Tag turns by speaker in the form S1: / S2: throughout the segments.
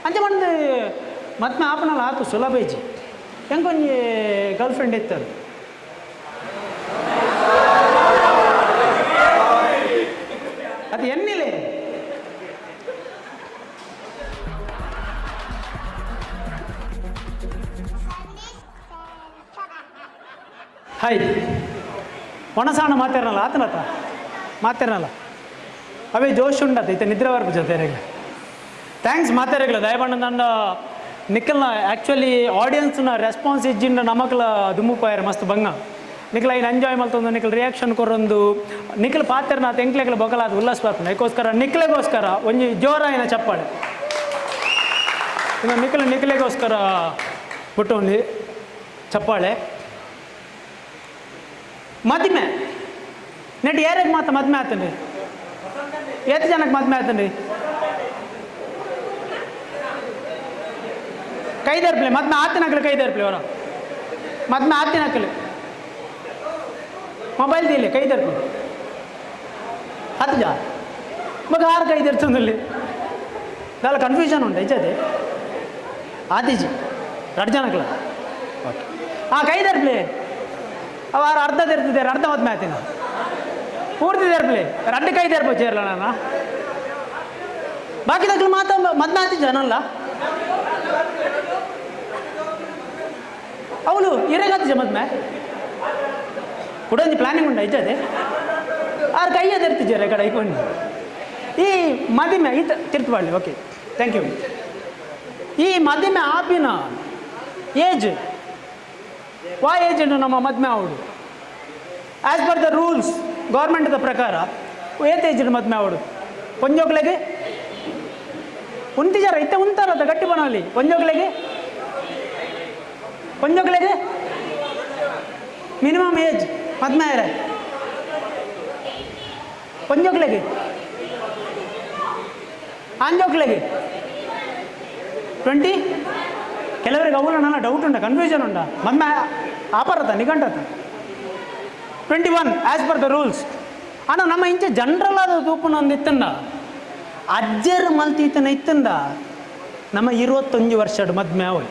S1: ಅಂಚ ಬಂದು ಮದ್ಮೆ ಆಪನಲ್ಲ ಆತು ಸುಲಭ ಇಜ್ಜಿ. ಎಂಕೊಂಜಿ ಗರ್ಲ್ ಫ್ರೆಂಡ್ ಇತ್ತದು. ಅದು ಎನ್ನಿಲೆ ಹಾಯ್ ಒಣಸಾಣ ಮಾತಾಡಲ್ಲ ಆತನತ ಮಾತಾಡಲ್ಲ ಅವೇ ಜೋಶ್ ಉಂಡತ ಇತ್ತ ನಿದ್ರೆ ಬರ್ಪು ಜೊತೆ thanks ಮಾತಾಡಗಲ ದಯಬಣ್ಣ ದಂಡ ನಿಖಲ್ನ ಆ್ಯಕ್ಚುಲಿ ಆಡಿಯನ್ಸ್ನ ರೆಸ್ಪಾನ್ಸ್ ಇಜ್ಜಿಂಡ ನಮಕ್ಲ ದುಮ್ಮುಪಾಯರ್ ಮಸ್ತ್ ಬಂಗ. ನಿಖಲ್ ಐನ್ ಎಂಜಾಯ್ ಮಲ್ತೊಂದು ನಿಖಲ್ ರಿಯಾಕ್ಷನ್ ಕೊರೊಂದು ನಿಖಲ್ ಪಾತ್ರನ ಎಂಕ್ಲೆಗ್ಲ ಬೊಕಲಾದ ಉಲ್ಲಾಸ ಬರ್ಪುಂಡು. ಅದಕ್ಕೋಸ್ಕರ ನಿಖಲೆಗೋಸ್ಕರ ಒಂಜಿ ಜೋರಾಯಿನ ಚಪ್ಪಾಳೆ. ಇನ್ನು ನಿಖಲ್ ನಿಖಲೆಗೋಸ್ಕರ ಪುಟ್ಟೊಂದು ಚಪ್ಪಾಳೆ. ಮದ್ಮೆ ನೆಟ್ ಯಾರಿಗೆ ಮಾತ ಮದ್ಮೆ ಆತನ್ರಿ? ಎಷ್ಟು ಜನಕ್ಕೆ ಮದ್ಮೆ ಆತನ್ರಿ? ಕೈದರ್ಪ್ಲೆ ಮದ್ಮೆ ಆತಿನಕ್ಲೆ ಕೈದರ್ಪ್ಲೆ ಅವರ ಮದ್ಮೆ ಆತಿನಕ್ಲೆ ಮೊಬೈಲ್ ದಿಲ್ಲ ಕೈದರ್ಪ್ಲೆ ಹತ್ತು ಜಾ ಮಗ ಆರು ಕೈದರ್ತಂದಲ್ಲಿ ದಾಲ ಕನ್ಫ್ಯೂಷನ್ ಉಂಟು ಇಜ್ಜದೆ ಆತಿಜಿ ಎರಡು ಜನಕ್ಲ. ಓಕೆ ಹಾಂ ಕೈದರ್ಪ್ಲೆ ಅವ ಆರು ಅರ್ಧ ತೆರ್ತಿದ್ದಾರೆ, ಅರ್ಧ ಮದ್ಮೆ ಆತಿನ ಪೂರ್ತಿ ತೆರ್ಪ್ಲೆ రెండు ಕೈ ತೆರ್ಪು ಚೇರ್ಲ ನಾನು ಬಾಕಿ ತಗ್ಲು ಮಾತ ಮದ್ಮೆ ಆತಿ ಜನಲ್ಲ ಅವಳು ಇರಗಾತಿಜ ಮದ್ಮೆ ಕುಡೊಂಜಿ ಪ್ಲಾನಿಂಗ್ ಉಂಡ ಇಜ್ಜದೆ ಆರು ಕೈಯ ತೆರ್ತಿಜಾರೆ ಕಡೆ ಐಕೊಂಡು ಈ ಮದಿಮೆ ಈತ ತಿರ್ತು ಮಾಡಲಿ. Okay thank you. ಈ ಮದಿಮೆ ಆಪಿನ ಏಜ್ ವಾ ಏಜ್ ನಮ್ಮ ಮದ್ಮೆ ಅವಡು ಆ್ಯಸ್ ಪರ್ the rules ಗೌರ್ಮೆಂಟ್ದ ಪ್ರಕಾರ ಏತ್ ಏಜ್ ಮದ್ಮೆ ಅವಡು ಒಂಜೋಕ್ಲೆಗೆ ಉಂತಿಜಾರ ಇತ್ತೆ ಉಂತಾರದ ಗಟ್ಟಿ ಬನವಲ್ಲಿ ಒಂಜೋಕ್ಲೆಗೆ ಒಂಜೋಕ್ಲೆಗೆ ಮಿನಿಮಮ್ ಏಜ್ ಮದ್ಮೆ ಆಯ್ರೆ ಒಂಜೋಕ್ಲೆಗೆ ಆಂಜೋಕ್ಲೆಗೆ 20. ಕೆಲವರಿಗೆ ಅವಳು ನನ್ನ ಡೌಟ್ ಉಂಟ, ಕನ್ಫ್ಯೂಷನ್ ಉಂಟ ಮದ್ಮೆ ಆಪರತ ನಿಘಂಟತ 21 ಆ್ಯಸ್ ಪರ್ the rules. ಅಣ್ಣ ನಮ್ಮ ಇಂಚೆ ಜನರಲ್ ಆದ ತೂಪುನ ಒಂದು ಇತ್ತಂಡ ಅಜ್ಜರು ಮಲ್ತೀತನ ಇತ್ತಂಡ ನಮ್ಮ 21 ವರ್ಷದ ಮದ್ಮೆ ಅವಳು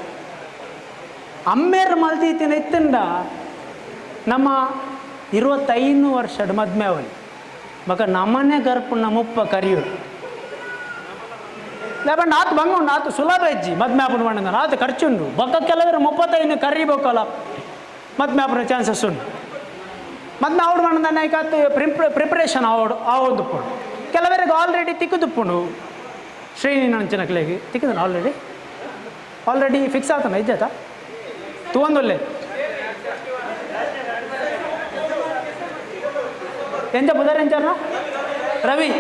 S1: ಅಮ್ಮೇರು ಮಲ್ತೀತನ ಇತ್ತಂಡ ನಮ್ಮ 25 ವರ್ಷದ ಮದ್ಮೆ ಅವಳು ಮಗ ನಮ್ಮನೆ ಗರ್ಪುನ ಮುಪ್ಪ ಕರಿಯೋಡು ಲೇಬಂಡ ಆತು ಬಂಗ ಉಂಡು ಆತು ಸುಲಭ ಹೆಜ್ಜಿ ಮದ್ಮೆ ಆಪುನ ಮಂಡ ಆತು ಖರ್ಚುಂಡು ಬೊಕ್ಕ ಕೆಲವರು 35 ಕರಿಬೇಕಲ್ಲ ಮದ್ಮೆ ಆಪುನ ಚಾನ್ಸಸ್ ಉಂಡು. ಮದ್ಮೆ ಆವಡು ಮಂಡನೆ ಆತು ಪ್ರಿಪ್ರೇಷನ್ ಆವಡು ಆವೊಂದುಪ್ಪುಂಡು. ಕೆಲವರಿಗೆ ಆಲ್ರೆಡಿ ತಿಕ್ಕುದುಪ್ಪುಂಡು ಶ್ರೇಣಿ ನಂಚಿನಕ್ಲೆಗ್ ತಿಕ್ಕುದನ ಆಲ್ರೆಡಿ ಆಲ್ರೆಡಿ ಫಿಕ್ಸ್ ಆತನ ಇಜ್ಜಾತ ತೂವೊಂದುಲ್ಲೆ ಎಂಚ ಬುಧಾರ ಎಂಚಾರ ರವಿ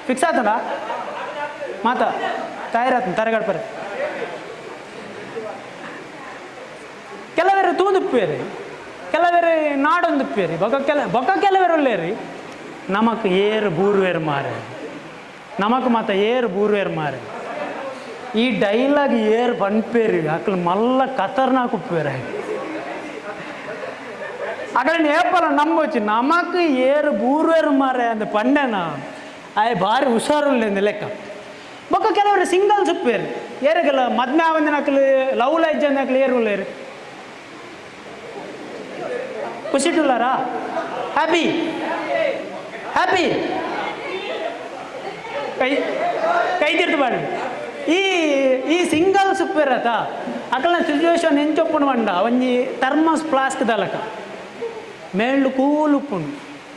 S1: ಫಿಕ್ಸ್ ಆತನ ಮಾತ ತಯಾರಾತನ ತರಗಡ್ಪರೆ. ಕೆಲವರು ತೂದುಪ್ಪೇರಿ ಕೆಲವರು ನಾಡೊಂದುಪ್ಪೇರಿ ಬೊಕ ಕೆಲ ಬೊಕ ಕೆಲವರು ಉಲ್ಲೇರಿ ನಮಕ್ ಏರು ಬೂರ್ವೇರು ಮಾರೆ ನಮಕ್ ಮಾತ ಏರು ಬೂರ್ವೇರು ಮಾರೆ ಈ ಡೈಲಾಗ್ ಏರು ಪನ್ಪೇರಿ ಅಕ್ಲು ಮಲ್ಲ ಖತರ್ನಾಕ್ ಉಪ್ಪೇರು ಅಕಡೆ ಏಪಲ ನಂಬೊಚ್ಚಿ ನಮಕ್ ಏರು ಬೂರ್ವೇರು ಮಾರೆ ಅಂದ್ ಪಂಡೆನ ಆಯ್ ಭಾರಿ ಹುಷಾರುಲ್ಲೇಂದು ಲೆಕ್ಕ. ಬೊಕ್ಕ ಕೆಲವರು ಸಿಂಗಲ್ಸ್ ಉಪ್ಪೇರು ಏರೆಗೆಲ್ಲ ಮದ್ಮೆ ಆವಂದಿನಕ್ಲು ಲವ್ ಲೈಜ್ ಏರು ಉಲ್ಲೇರು ಖುಷಿಟುಲ್ಲಾರಾ ಹ್ಯಾಪಿ ಹ್ಯಾಪಿ ಕೈ ಕೈ ತಿರ್ತು ಬಾಡಿ ಈ ಈ ಸಿಂಗಲ್ಸ್ ಉಪ್ಪೇರತ ಅಕಲ್ನ ಸಿಚುವೇಶನ್ ಎಂಚೊಪ್ಪುಂಡು ಪಂಡ ಒಂಜಿ ಥರ್ಮಸ್ ಫ್ಲಾಸ್ಕ್ ದಲಕ ಮೇಲ್ಡ್ ಕೂಲ್ ಉಪ್ಪುಂಡು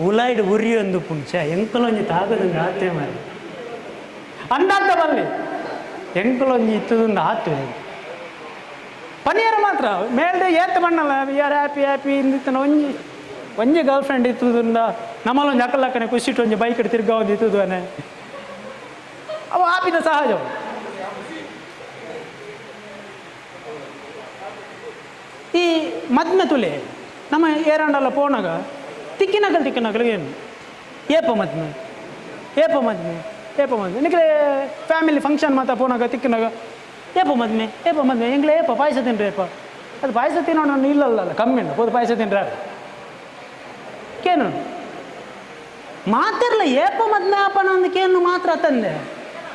S1: ಉಲಾಯ್ಡ್ ಉರಿ ಒಂದು ಉಪ್ಪುಂಡು ಛೇ ಎಂಕಲೊಂಜಿ ತಾಗದುಂಡು ಆತೆ ಮಾರೆ ಅಂದಾತ ಬಲ್ಲಿ ಎಂಕಲೊಂಜಿ ಇತ್ತದುಂಡು ಆತು ಪನಿಯರ ಮಾತ್ರ ಮೇಲ್ಡೆ ಏತ್ ಬಣ್ಣಲ್ಲ we are happy happy ಇಂದಿತ್ತನ ಒಂಜಿ ಒಂಜಿ ಗರ್ಲ್ ಫ್ರೆಂಡ್ ಇತ್ತುದುಂಡ ನಮ್ಮಲ್ಲೊಂಜಿ ಅಕ್ಕಲಕ್ಕನೆ ಖುಷಿಟ್ಟು ಒಂಜಿ ಬೈಕ್ ತಿರ್ಗ ಒಂದು ಇತ್ತುದುವನೆ ಅವು ಆಪಿದ ಸಹಜ. ಈ ಮದ್ಮೆ ತುಲೆ ನಮ್ಮ ಏರಾಂಡಲ್ಲ ಪೋನಾಗ ತಿಕ್ಕಿನಕಲ್ ತಿಕ್ಕಿನಕಲ್ ಏನು ಏಪ ಮದ್ಮೆ ಏಪ ಮದ್ಮೆ ಏಪ ಮದ್ಮೆ ನಿಕ್ಲೆ ಫ್ಯಾಮಿಲಿ ಫಂಕ್ಷನ್ ಮಾತ ಪೋನಾಗ ತಿಕ್ಕಿನಾಗ ಏಪ ಮದ್ಮೆ ಏಪ ಮದ್ಮೆ ಎಂಗ್ಲೆ ಏಪ ಪಾಯಸ ತಿನ್ರಿ ಏಪ ಅದು ಪಾಯಸ ತಿನ್ನೋಣ ಇಲ್ಲಲ್ಲ ಕಮ್ಮಿ ಉಂಟು ಪೋದು ಪಾಯಸ ತಿನ್ರೆ ಕೇನು ಮಾತಿರ್ಲ ಏಪ ಮದ್ಮೆ ಆಪನ ಒಂದು ಕೇನು ಮಾತ್ರ ತಂದೆ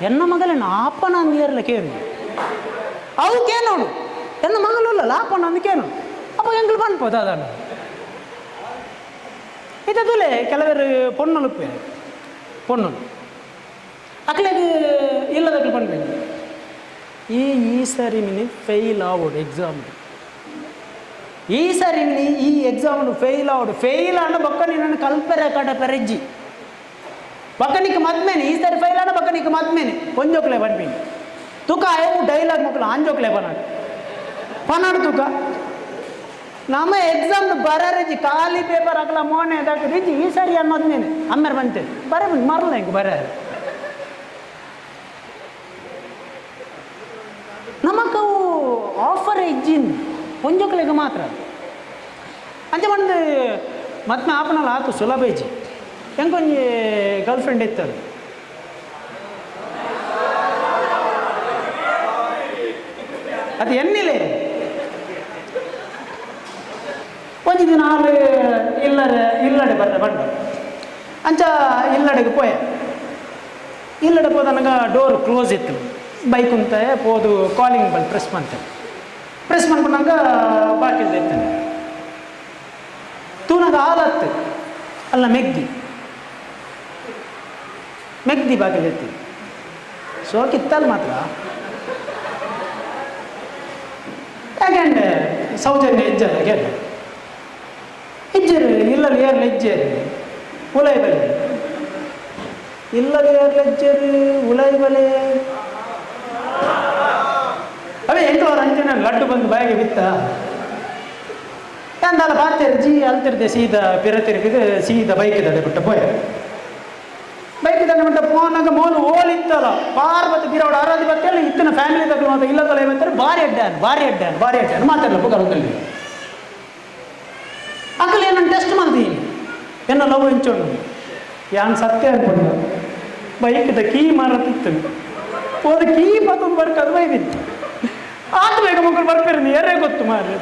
S1: ಎನ್ನ ಮಗಲೇನು ಆಪನ ಅಂದಿಯರ್ಲ ಕೇನು ಅವು ಕೇನೋಡು ಎನ್ನ ಮಗಲುಲ್ಲ ಆಪನ ಅಂದ್ ಕೇನು ಅಪ್ಪ ಎಂಗ್ಲು ಪನ್ಪೋದು ಅದನ್ನು ಇತ್ತದುಲೆ ಕೆಲವರು ಪೊಣ್ಣಲು ಪೊಣ್ಣಲು ಅಕ್ಲೆಗ್ ಇಲ್ಲದಕ್ಲು ಪನ್ಪೇನು ಈ ಈ ಸರಿ ಮಿನಿ ಫೇಲ್ ಆವೋಡು ಎಕ್ಸಾಮ್ ಈ ಸರಿ ಮಿನಿ ಈ ಎಕ್ಸಾಮ್ ಫೇಲ್ ಆವೋಡು ಫೇಲ್ ಆಂಡ ಬೊಕ್ಕ ನಿನ್ನನ್ನು ಕಲ್ಪೆರೆ ಕಡ ಪೆರೆಜ್ಜಿ ಬೊಕ್ಕ ಮದ್ಮೇನೆ ಈ ಸರಿ ಫೇಲ್ ಆಂಡ ಬೊಕ್ಕ ಮದ್ಮೇನೆ ಒಂಜೋಕ್ಲೆ ಪನ್ಪಿನಿ ತುಕ ಅವು ಡೈಲಾಗ್ ಮಕ್ಕಳು ಆಂಜೋಕ್ಲೆ ಪನಾಡು ಪನಾಡು ತುಕ ನಮ್ಮ ಎಕ್ಸಾಮ್ ಬರರೆಜಿ ಖಾಲಿ ಪೇಪರ್ ಹಾಕಲ ಮೋನೆ ದಾಕ ರಿಜಿ ಈ ಸರಿ ಅನ್ನೋದ್ಮೇನೆ ಅಮ್ಮೇರು ಬಂತೆ ಬರ ಮರಲ್ಲ ಹಿಂಗೆ ಬರ ನಮಕವು ಆಫರ್ ಇಜ್ಜಿನ್ ಒಂಜೊಕ್ಲೆಗ್ ಮಾತ್ರ ಅಂಚೆ ಬಂದು ಮತ್ತೆ ಆಪನಲ್ಲ ಆತು ಸುಲಭ ಇಜ್ಜಿ ಹೆಂಗೊಂಜಿ ಗರ್ಲ್ ಫ್ರೆಂಡ್ ಇತ್ತದು ಅದು ಎನ್ನಿಲೆ ಒಂಜಿ ದಿನ ಆರು ಇಲ್ಲರೆ ಇಲ್ಲಡೆ ಬರ್ರೆ ಬಂಡ ಅಂಚ ಇಲ್ಲಡೆಗೆ ಪೋಯೆ ಇಲ್ಲಡೆ ಪೋದನಗ ಡೋರ್ ಕ್ಲೋಸ್ ಇತ್ತು ಬೈಕ್ ಅಂತ ಪೋದು calling bell press ಮಾಡ್ತೇನೆ ಪ್ರೆಸ್ ಮಾಡ್ಕೊಂಡಾಗ ಬಾಕಿಲ್ದ ಇತ್ತೇನೆ ತೂನಾಗ ಹಾಲತ್ತು ಅಲ್ಲ ಮೆಗ್ದಿ ಮೆಗ್ದಿ ಬಾಕಿಲ್ ಎತ್ತಿ ಸೋಕಿತ್ತಲ್ಲ ಮಾತ್ರ ಯಾಕೆಂಡೆ ಸೌಜನ್ಯ ಇಜ್ಜಲ್ಲ ಕೇಳ ಇಜ್ಜರು ಇಲ್ಲಲ್ಲಿ ಏರ್ಲ ಇಜ್ಜೇರು ಉಲೈ ಬಲೆ ಇಲ್ಲಲ್ಲಿ ಏರ್ಲ ಇಜ್ಜೇರು ಉಲೈ ಬಲೆ ಅವೇ ಎಂಟುವರೆ ಅಂಜನ ಲಡ್ಡು ಬಂದು ಬಾಯಿಗೆ ಬಿತ್ತ ಎಂದಲ್ಲ ಬಾತೇರು ಜಿ ಅಲ್ತಿರ್ದೆ ಸೀದಾ ಪಿರ ತಿರುಗಿದು ಸೀದಾ ಬೈಕ್ ದಡೆ ಬಿಟ್ಟ ಪೋಯ ಬೈಕ್ ದಡೆ ಬಿಟ್ಟ ಪೋನಾಗ ಮೋನು ಓಲಿತ್ತಲ್ಲ ಪಾರ್ವತಿ ಬಿರೋಡ ಆರಾಧಿ ಬತ್ತೇಳಿ ಇತ್ತಿನ ಫ್ಯಾಮಿಲಿ ತಗೊಳ್ಳು ಅಂತ ಇಲ್ಲ ತೊಲೆ ಬರ್ತಾರೆ ಭಾರಿ ಅಡ್ಡಾನ್ ಭಾರಿ ಅಡ್ಡಾನ್ ಭಾರಿ ಅಡ್ಡಾನ್ ಮಾತಾಡಲ್ಲ ಪುಕರಲ್ಲಿ ಅಂಕಲ್ ಏನನ್ನು ಟೆಸ್ಟ್ ಮಾಡ್ತೀನಿ ಎನ್ನ ಲವ್ ಎಂಚೋಡು ಯಾನ್ ಸತ್ಯ ಅನ್ಕೊಂಡು ಬೈಕ್ದ ಕೀ ಮಾರತ್ತಿತ್ತು ಹೋದ ಕೀ ಪತ್ತೊಂದು ಬರ್ಕದು ಬೈದಿತ್ತು ಆತ ಬೇಗ ಮಕ್ಕಳು ಬರ್ಪಿರ್ನಿ ಯಾರೇ ಗೊತ್ತು ಮಾರ್ರೆ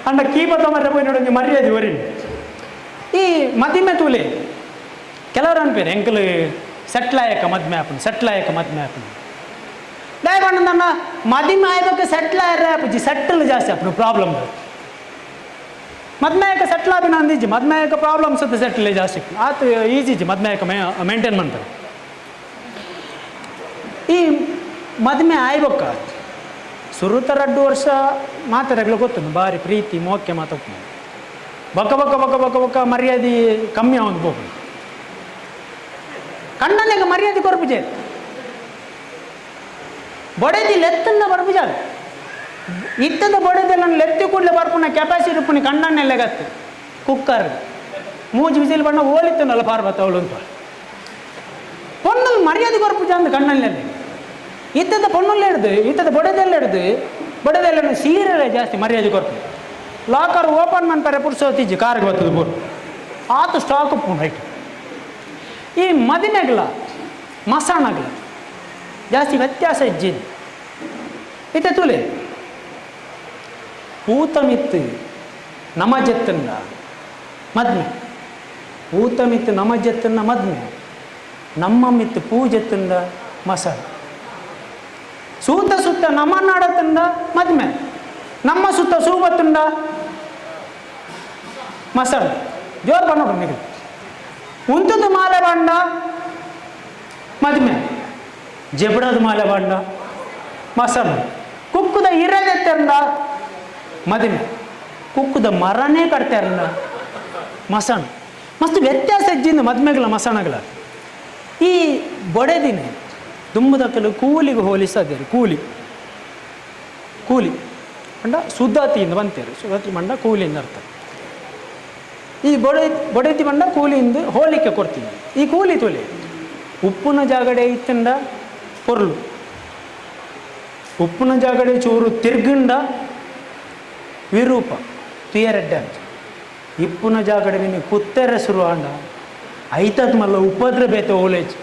S1: ಅಂಡ ಕೀ ಪತ್ತ ಮರ್ರೆ ಪೋಯಿ ನೋಡೊಂಜಿ ಮರ್ಯಾದೆ ಒರಿ ಈ ಮದಿಮೆ ತೂಲೆ ಕೆಲವರು ಅನ್ಪೇರು ಎಂಕಲ್ ಸೆಟ್ಲಾಯಕ ಮದ್ಮೆ ಆಪುಂಡು ಸೆಟ್ಲಾಯಕ ಮದ್ಮೆ ಆಪುಂಡು ದಯಪಂಡ ಮದಿಮೆ ಆಯ್ಬೇಕು ಸೆಟ್ಲ್ ಆಯ್ರೆ ಆಪುಜಿ ಸೆಟ್ಟಲ್ ಜಾಸ್ತಿ ಆಪುಂಡು ಪ್ರಾಬ್ಲಮ್ ಮದ್ಮೆಯಕ ಸೆಟ್ಲ್ ಆಪಿನ ಅಂದಿಜ್ಜಿ ಮದ್ಮೆಯಕ ಪ್ರಾಬ್ಲಮ್ಸ್ ಅಂತ ಸೆಟ್ಲ್ ಜಾಸ್ತಿ ಆತು ಈಜಿ ಇಜ್ಜಿ ಮದ್ಮೆಯಕ ಮೇಂಟೈನ್ ಮಾಡ್ತಾರೆ. ಈ ಮದ್ಮೆ ಆಯ್ಬೊಕ್ಕ ಸುರುತ ರಡ್ಡು ವರ್ಷ ಮಾತಾಡಗ್ಲು ಗೊತ್ತು ಭಾರಿ ಪ್ರೀತಿ ಮೋಕೆ ಮಾತಾಡ್ಕೊಂಡು ಬೊಕ್ಕ ಬೊಕ್ಕ ಬೊಕ್ಕ ಬೊಕ್ಕ ಬೊಕ್ಕ ಮರ್ಯಾದೆ ಕಮ್ಮಿ ಆವೊಂದು ಪೋಪುಂಡು ಕಣ್ಣನಿಗೆ ಮರ್ಯಾದೆ ಕೊರ್ಪುಜೆ ಬೊಡೆದಿ ಲೆತ್ತನ್ನ ಬರ್ಪುಜಾಲ್ ಇತ್ತದ ಬೊಡೆದೆಲ್ಲ ಲೆತ್ತಿ ಕೂಡಲೇ ಬರ್ಪುನ ಕೆಪಾಸಿಟಿ ಉಪ್ಪುನಿ ಕಣ್ಣನ್ನೆಲ್ಲೆಗತ್ತು ಕುಕ್ಕರ್ ಮೂಜಿ ಬಿಸಿಲು ಬಣ್ಣ ಓಲಿತ್ತನಲ್ಲ ಪಾರ್ಬತ್ತ ಅವಳು ಅಂತ ಪೊಣ್ಣಲ್ಲಿ ಮರ್ಯಾದೆ ಕೊರ್ಪುಜ ಅಂದ್ ಕಣ್ಣಲ್ಲೇ ಇತ್ತದ ಪೊಣ್ಣಲ್ಲಿ ಹಿಡ್ದು ಇತ್ತದ ಬೊಡೆದೆಲ್ಲ ಹಿಡ್ದು ಬೊಡೆದೆಲ್ಲ ಸೀರೆ ಜಾಸ್ತಿ ಮರ್ಯಾದೆ ಕೊರ್ಪು ಲಾಕರ್ ಓಪನ್ ಮನ್ಪರೆ ಪುರ್ಸೋತಿಜ್ಜಿ ಕಾರ್ಗೆ ಬರ್ತದೆ ಬೋರು ಆತು ಸ್ಟಾಕ್ ಉಪ್ಪುಂಡು ರೈಟ್. ಈ ಮದಿಮೆಗ್ಲ ಮಸಾಣಗ್ಲ ಜಾಸ್ತಿ ವ್ಯತ್ಯಾಸ ಇಜ್ಜಿ ಇತ್ತೆ ತುಲೆ ಪೂತಮಿತ್ತು ನಮಜೆತ್ತನ್ನ ಮದ್ಮೆ ಪೂತಮಿತ್ತು ನಮಜೆತ್ತನ್ನ ಮದ್ಮೆ ನಮ್ಮ ಮಿತ್ತು ಪೂಜೆತ್ತಂದ ಮಸಾಣ ಸೂತ ಸುತ್ತ ನಮ್ಮ ನಾಡತ್ತಂದ ಮದ್ಮೆ ನಮ್ಮ ಸುತ್ತ ಸೂಬತ್ತುಂಡ ಮಸಾಣ ಜೋರು ಬಣ್ಣೋಡು ನಿಮಗೆ ಉಂತದ ಮಾಲೆ ಬಾಂಡ ಮದ್ಮೆ ಜಬಡದ ಮಾಲೆ ಬಾಂಡ ಮಸಾಣ ಕುಕ್ಕುದ ಇರದೆತ್ತಂದ ಮದಿಮೆ ಕುಕ್ಕುದ ಮರನೇ ಕಟ್ತಾರಂದ ಮಸಣ ಮಸ್ತ್ ವ್ಯತ್ಯಾಸ ಇಜ್ಜಿಂದ ಮದ್ಮೆಗಳ ಮಸಣಗಳ. ಈ ಬೊಡೆದಿನ ದುಂಬುದಕ್ಕಲು ಕೂಲಿಗೆ ಹೋಲಿಸದೇರು ಕೂಲಿ ಕೂಲಿ ಅಂಡ ಸುದ್ದಾತಿಯಿಂದ ಬಂತೇರು ಸುದ್ದಾತಿ ಮಂಡ ಕೂಲಿಯಿಂದ ಅರ್ಥ. ಈ ಬೊಡೆತಿ ಬಂಡ ಕೂಲಿಯಿಂದ ಹೋಲಿಕೆ ಕೊಡ್ತೀನಿ. ಈ ಕೂಲಿ ತೊಲೆ ಉಪ್ಪುನ ಜಾಗಡೆ ಇತ್ತಂಡ ಪೊರ್ಲು ಉಪ್ಪುನ ಜಾಗಡೆ ಚೂರು ತಿರ್ಗಂಡ ವಿರೂಪ ತುಯರೆಡ್ಡ ಇಪ್ಪುನ ಜಾಗಡೆ ನಿನ್ನ ಕುತ್ತೆರೆ ಶುರು ಆಂಡ ಐತದ ಮಲ್ಲ ಉಪದ್ರ ಬೇತೆ ಓಲೇಜ್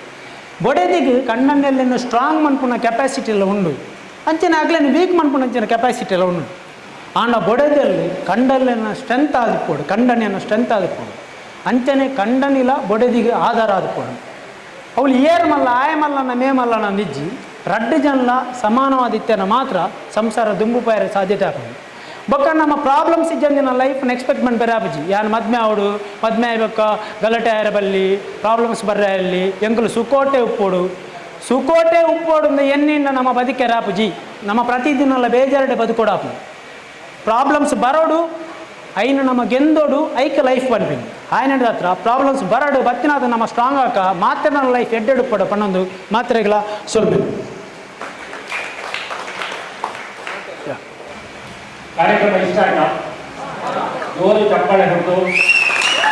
S1: ಬೊಡೆದಿಗೆ ಕಣ್ಣನ್ನೆಲ್ಲ ಸ್ಟ್ರಾಂಗ್ ಮನ್ಪುನ ಕೆಪಾಸಿಟಿ ಎಲ್ಲ ಉಂಡು ಅಂಚಿನ ಆಗ್ಲೇನು ವೀಕ್ ಮನ್ಪುನ ಅಂಚಿನ ಕೆಪಾಸಿಟಿ ಎಲ್ಲ ಉಂಡು ಆಂಡ ಬೊಡೆದಲ್ಲಿ ಕಂಡಲ್ಲೇನ ಸ್ಟ್ರೆಂತ್ ಆದಿಪ್ಪೋಡು ಕಂಡನೇನ ಸ್ಟ್ರೆಂತ್ ಆದಿಪ್ಪೋಡು ಅಂಚನೆ ಕಂಡನಿಲ ಬೊಡೆದಿಗೆ ಆಧಾರ ಆದಿಪ್ಪೋಡು. ಅವಳು ಏರ್ ಮಲ್ಲ, ಆಯ ಮಲ್ಲನ, ಮೇ ಮಲ್ಲನ ನಿಜ್ಜಿ. ರಡ್ಡು ಜನಲ ಸಮಾನವಾದಿತ್ತೇನ ಮಾತ್ರ ಸಂಸಾರ ದುಂಬು ಪಾಯರ ಸಾಧ್ಯತೆ ಆಪುಂಡು. ಬೊಕ್ಕ ನಮ್ಮ ಪ್ರಾಬ್ಲಮ್ಸ್ ಇಜ್ಜಂದಿನ ಲೈಫ್ ಎಕ್ಸ್ಪೆಕ್ಟ್ ಮನ್ಪೆರೆ ಆಪುಜಿ. ಯಾನ್ ಮದ್ಮೆ ಆವಡು, ಮದ್ಮೆ ಆಯ್ಬೊಕ್ಕ ಗಲಾಟೆ ಆಯರ ಬಲ್ಲಿ, ಪ್ರಾಬ್ಲಮ್ಸ್ ಬರ್ರೆ ಅಲ್ಲಿ, ಎಂಕುಲು ಸುಕೋಟೆ ಉಪ್ಪೋಡು, ಸುಕೋಟೆ ಉಪ್ಪೋಡು ಎನ್ನಿಂಡ ನಮ್ಮ ಬದುಕೆರೆ ಆಪುಜಿ. ನಮ್ಮ ಪ್ರತಿದಿನಲ ಬೇಜಾರಡೆ ಬದುಕೋಡಾಪುಂಡು. ಪ್ರಾಬ್ಲಮ್ಸ್ ಬರೋಡು, ಐನು ನಮ್ಮ ಗೆಂದೋಡು, ಐಕ್ ಲೈಫ್ ಪನ್ಪಿನಿ. ಆಯ್ನ ಹತ್ರ ಪ್ರಾಬ್ಲಮ್ಸ್ ಬರಡು, ಬತ್ತಿನಾದ ನಮ್ಮ ಸ್ಟ್ರಾಂಗ್ ಆಕ ಮಾತ್ರ ನನ್ನ ಲೈಫ್ ಎಡ್ಡೆಡು ಪಡ ಪನ್ನೊಂದು ಮಾತ್ರೆಗಳ ಸೊಲ್ಬೆ.
S2: ಕಾರ್ಯಕ್ರಮ ಇಷ್ಟ ಆಯ್ತಾ? ಜೋರು ಚಪ್ಪಾಳೆ ಹೊಡೆದು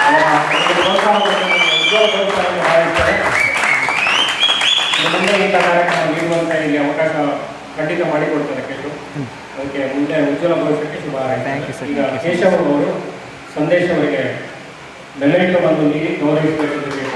S2: ಅವರ ಒಂದು ಪ್ರೋತ್ಸಾಹವನ್ನು, ಉಜ್ವಲ ಭವಿಷ್ಯವನ್ನು ಹಾರೈಸ್ತಾರೆ. ಇನ್ನು ಮುಂದೆ ಇಂಥ ಕಾರ್ಯಕ್ರಮ ನೀಡುವಂತ ಇಲ್ಲಿ ಅವಕಾಶ ಖಂಡಿತ ಮಾಡಿಕೊಡ್ತಾರೆ ಕೇಶವ್. ಅದಕ್ಕೆ ಮುಂದೆ ಉಜ್ವಲ ಭವಿಷ್ಯಕ್ಕೆ ಶುಭ ಹಾರೈಸ್ತಾರೆ. ಈಗ ಕೇಶವ್ ಅವರು ಸಂದೇಶ್ ಅವರಿಗೆ ಮೆಮೆಂಟೋವನ್ನು ನೀಡಿ ಗೌರವಿಸಬೇಕೆಂದು.